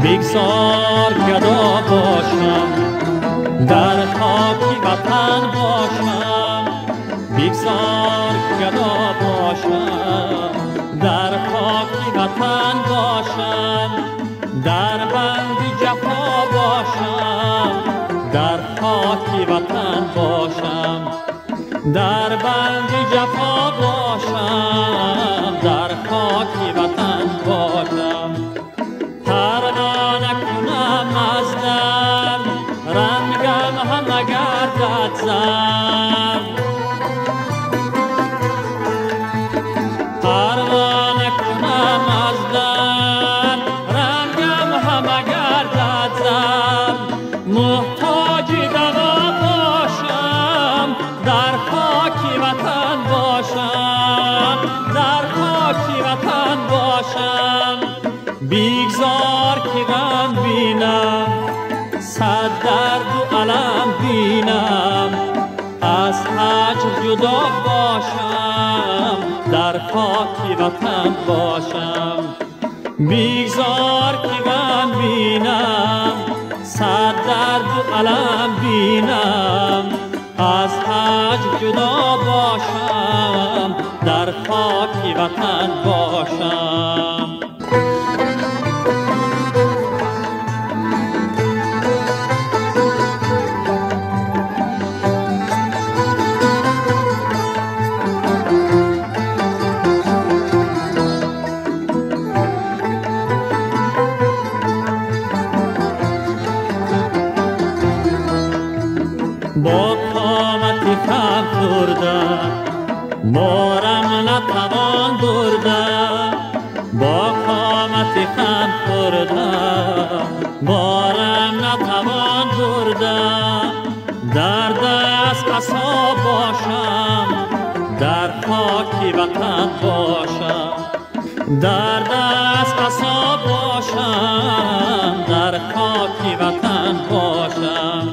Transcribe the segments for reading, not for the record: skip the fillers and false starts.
بگذار گدا باشم در خاک وطن باشم، بگذار گدا باشم در خاک وطن باشم، در بند جفا باشم در خاک وطن باشم، در بند جفا باشم در خاک وطن باشم. پروا نکنم از درد رنگم همه گردد زرد، پروا نکنم از درد رنگم همه گردد زرد. محتاج دوا باشم در خاک وطن باشم، در خاک وطن باشم. بگذار که غم بینم صد درد و الم بینم، از هجر جدا باشم در خاک وطن باشم. بگذار که غم بینم صد درد و الم بینم، از هجر جدا باشم در خاک وطن باشم. با قامت خم خورده بارم نتوان برده، با قامت خم خورده بارم نتوان برده. در دست عصا باشم در خاک وطن باشم، در دست عصا باشم در خاک وطن باشم.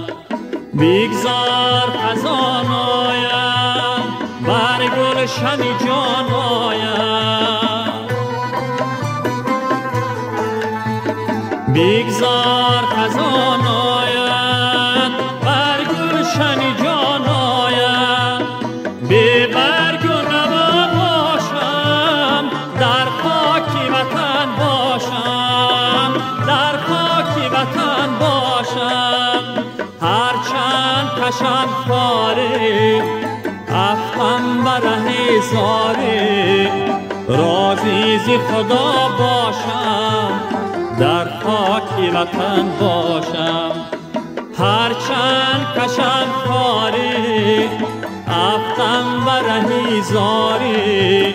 بگذار خزان آید بر گلشن جان آید، بگذار خزان آید بر گلشن جان آید. بی برگ و نوا باشم در خاک وطن باشم، در خاک وطن باشم. هرچند کشم خاری افتم بره زاری، راضی ز خدا باشم در خاک وطن باشم. هرچند کشم خاری افتم بره زاری،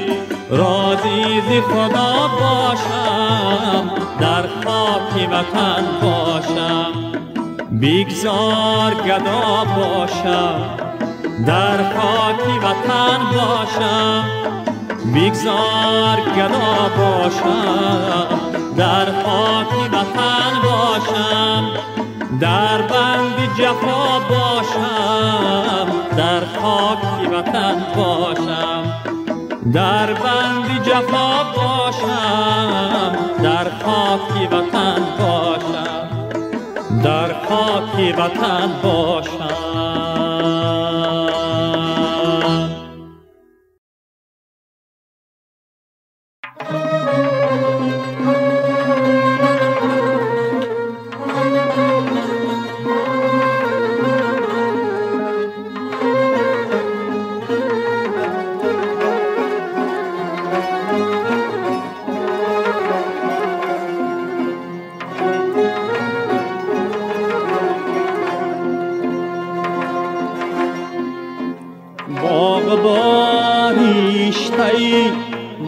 راضی ز خدا باشم در خاک وطن باشم. بگذار گدا باشم در خاک وطن باشم، بگذار گدا باشم در خاک وطن باشم، در بند جفا باشم در خاک وطن باشم، در بند جفا باشم در خاک وطن باشم، در خاک وطن باشم.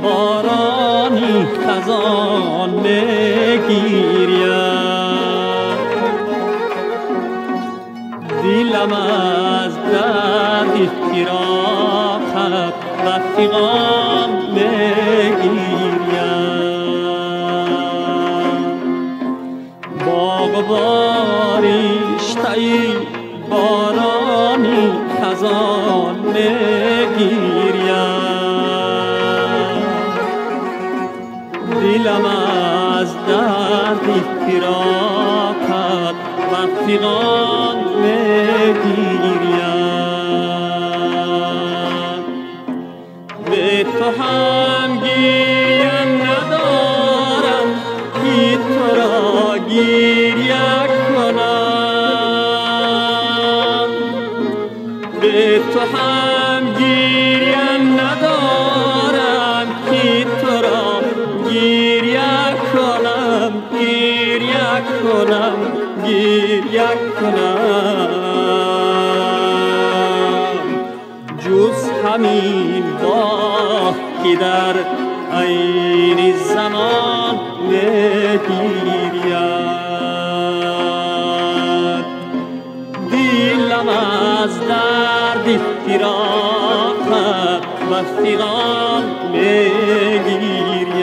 بارانی خزان بگیریم، دلم از درد فراقت و فغان بگیریم. باغ باریشته‌ای بارانی خزان بگیریم، دلم از درد فراقت و فغان میگیریم. به تو هم گیریم ندارم که تو را گریه کنم، به تو هم گیریم ندارم که تو را گریه کنم، گریه کنم، گریه کنم. جز همین با که در عین زمان میگیرید. دلم از درد فراقت و فغان میگیرید.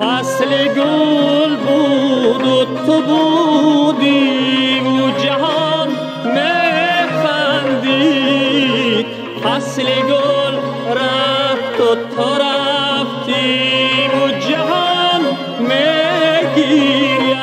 فصل گل بود و تو بودی و جهان میخندید، فصل گل رفت و تو رفتی و جهان میگیرید.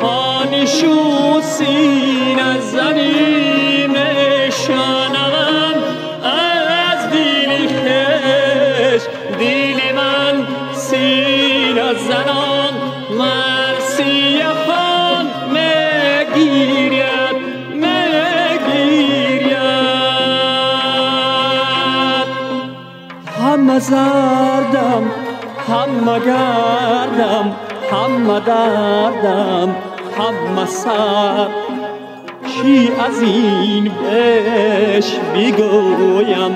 خانشو سینه زنی میشنوم از دل خویش، دل من سینه زنان مرثیه خوان میگیرد، میگیرد. همه زردم همه گردم همه دردم همه سر، چی از این بهش بگویم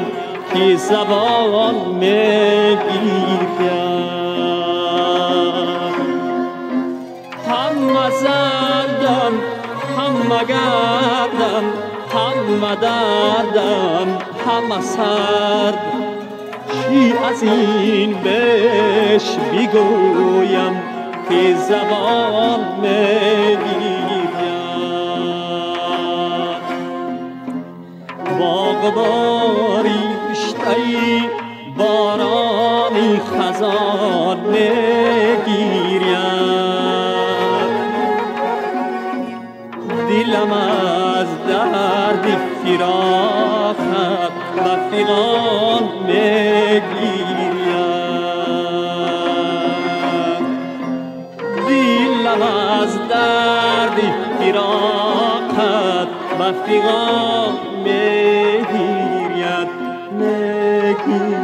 که زبان میگیرد. همه زردم همه گردم همه دردم همه سرد، چی از این بهش بگویم که زبان میگیرد. باغ باری رشته‌ای بارانی خزان میگیرد. دلم از درد فراقت و فغان میگیرد. دلم از درد فراقت و فغان میگیرد، میگیرد.